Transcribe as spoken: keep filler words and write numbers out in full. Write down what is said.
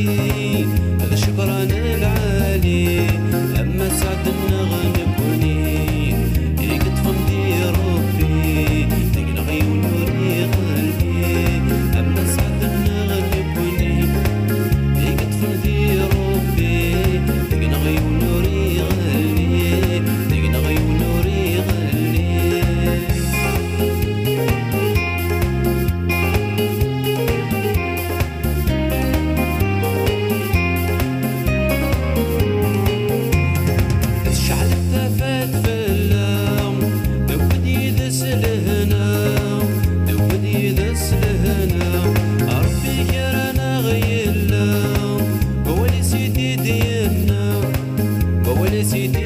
D ccekran lɛali, ama sɛed-nneɣ nekkni, i yeṭṭfen di Rebbi, deg-neɣ yiwen ur iɣelli. Ama sɛed-nneɣ nekkni, i yeṭṭfen di Rebbi, deg-neɣ yiwen ur iɣelli, deg-neɣ yiwen ur iɣelli. Tecɛel tafat fell-aɣ, tewwi-d yid-s lehna, tewwi-d yid-s lehna. Ṛebbi gar-aneɣ yella, wawal-is i t-id-yenna, wawal-is i t-id-yenna.